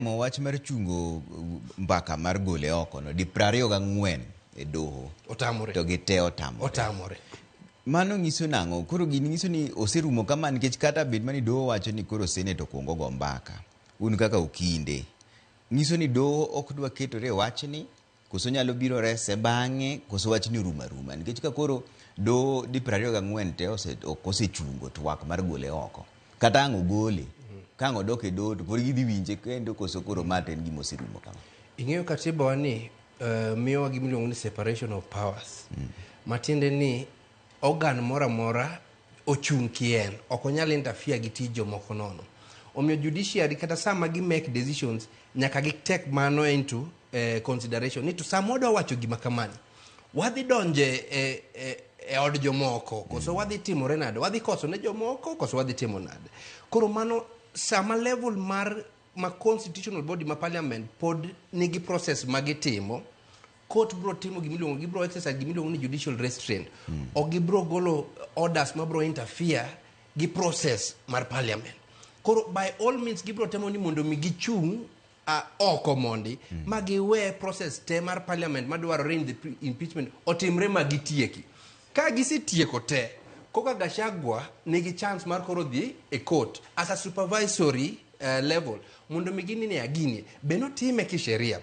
Wach mar chungo mbaka mar gole oko no di 24 e doho. Otamore. To gite otamore. Otamore. Mano nyiso nang'o? Koro gini nyiso ni oserumo kama nikech kata bed mani doho wacho ni koro Senate okuongo go mbaka. Un kaka okinde. Nyiso ni doho ok dwa ketore e wachni koso nyalo biro rese bang'e koso wachni orumo aruma nikech ka koro doho di 24 te ok osechungo twak mar gole oko. Kata ang' ogole. Ka ang' odok e doho to pod gidhi winje kendo koso koro ma to en gima oserumo kama. Ing'eyo katiba wa ni miyowa gima iluongo ni separation of powers. Matiende ni organ moro amora ochung' kien, ok onyal interfere gi tij jomoko nono. Omiyo judiciary kata sama gi make decisions nyaka gi take mano into consideration ni to sama wadwa wacho gima kamani wadhi donje e od jomoko koso wadhi timore nade, wadhi koso ne jomoko koso wadhi timo nade. Koro mano sama level mar ma constitutional body ma parliament pod nigi process ma gitimo, court bro timo gimiluongo, gibro exercise gimiluongo ni judicial restraint. Ok gibro golo orders ma bro interfere gi process mar parliament. Koro by all means gibro temo ni mondo mi gichung' oko mondi ma giwe process te mar parliament madwarore in the impeachment otimre ma gitieki. Ka gisetieko te, koka Gachagua nigi chance mar koro dhi e court as a supervisory level mondo mi gini ne gini be notime kisheria,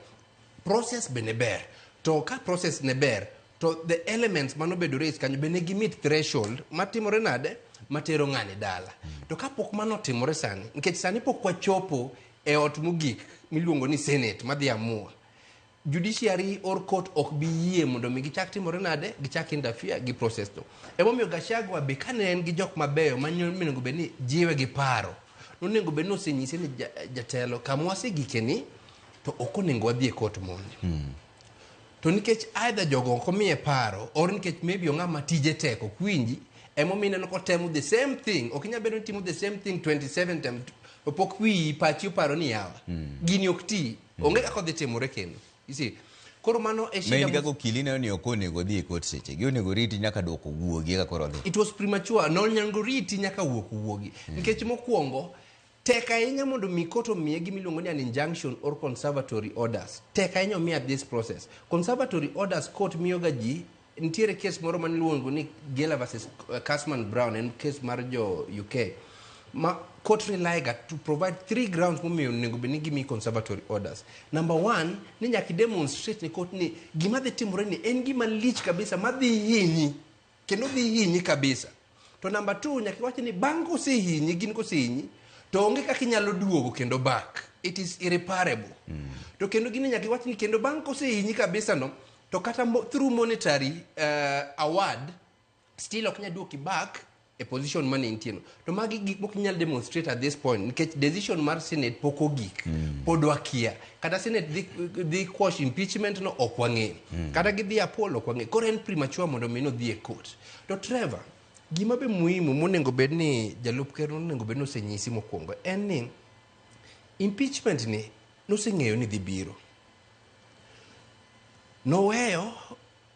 process be ne ber. To ka process ne ber to the elements manobedo raised kanyo be ne gi meet threshold matimore nade matero ng'ani dala. To kapok mano otimore sani, nikech sani pok wachopo e ot mogik miluongo ni Senate madhi amua, judiciary or court ok bi yie mondo mi gichak timore nade, gichak interfere gi process no. Emomiyo Gachagua be kane en gi jok mabeyo manonego bed ni jiwe gi paro, nonego bed ni osenyise ni jatelo kama wasegike ni to ok onego wadhi e court mondi. To nikech either jogo ok omiye paro or nikech maybe ong'ama tije tek ok winji, emomiyo ineno kotemo the same thing. Ok inyal bedo ni timo the same thing 27 times to pok wiyi pachi oparo ni yawa gini ok ti, onge kaka odhi timore kendo. You see, koro mano e Ma shida. In kaka okili ineno ni ok onego odhi e court seche gi, onego riti nyaka duoko wuogi eka koro odhi. It was premature. Nonego riti nyaka wuok wuogi, nikech mokwongo tek ahinya mondo mi court omiye gima iluongo ni an injunction or conservatory orders. Tek ahinya omiya this process. Conservatory orders court miyoga ji. Nitiere case moro maniluongo ni Gela versus Kasman Brown, en case mar jo UK ma court rely ga to provide three grounds momiyo onego bed ni gimiyi conservatory orders. Number one, ni nyaka demonstrate ne court ni gima dhi timore ni en gima lich kabisa madhi hinyi kendo dhi hinyi kabisa. To number two, nyaka iwach ni bang' kosehinyi, gin kosehinyi to onge kaka inyalo duogo kendo back, it is irreparable. To kendo gini nyaka iwach ni kendo bang' kosehinyi kabisa no to kata through monetary award still ok nyal duoki back e position mane intie no. To magi gik mok inyal demonstrate at this point nikech decision mar Senate pok ogik. Pod wakia kata Senate dhi quash impeachment no, ok wang'eyo. Kata gidhi apol, ok wang'eyo. Koro en premature mondo mi nodhi e court. To Trevor, gima be muhimu monego bed ni jalup ker onego bed ni osenyisi mokwongo en ni impeachment ni noseng'eyo ni dhi biro, noweyo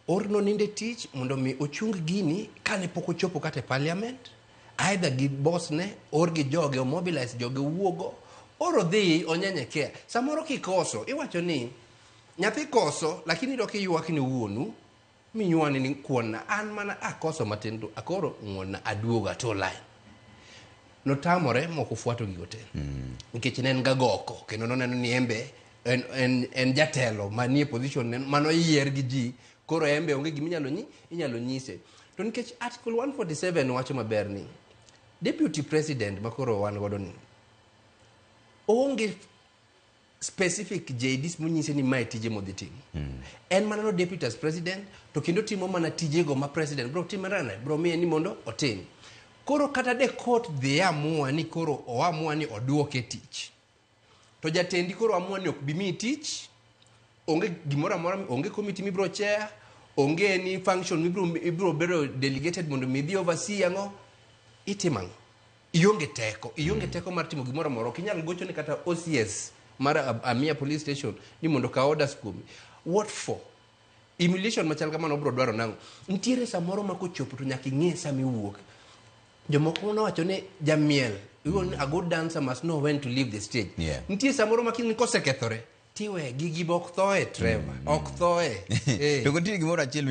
or nonindo e tich mondo mi ochung gini kane pok ochopo kata e parliament, either gi boss ne or gi joge omobilize joge owuogo or odhi onyenyekea. Samoro kikoso iwacho ni nyathi koso, lakini dok iywak ni wuonu miywani ni kuonna an mana akoso matin to akoro ng'uonna aduogo ato line. Notamore mok ofuato gigo te nikech ne en gagoko kendo noneno ni embe en jatelo manie position ne manoyier gi ji. Koro embe onge gima inyalo nyise. To nikech article 147 wacho maber ni deputy president makoro wan godo ni onge specific JDs monyise ni mae tije modhi timo. En mana no deputy as president to kendo timo mana tijego ma president bro timore nade, bro miye ni mondo otim. Koro kata de court dhi amua ni koro oamua ni oduoke tich, to jatendi koro amua ni ok bi miyi tich, onge gimoro amora, onge committee mibro chair, onge any function mibro ibro bedo delegated mondo mi idhi oversee. Ang'o itimo? Ang'o? Ionge teko, ionge teko mar timo gimoro amora. Ok inyal gocho ne kata OCS mar Amia police station ni mondo okaw orders kuomi. What for? Humiliation machal kamano bro dwaro nang'o? Nitiere samoro ma kochopo to nyaka ing'e sama iwuok. Jomoko nowacho ni jamiel, mm. A good dancer must know when to leave the stage. Nitie samoro ma kiny kosekethore tiwe gigi be ok thoe, Trevor. Ok thoe. To nitie gimoro achiel.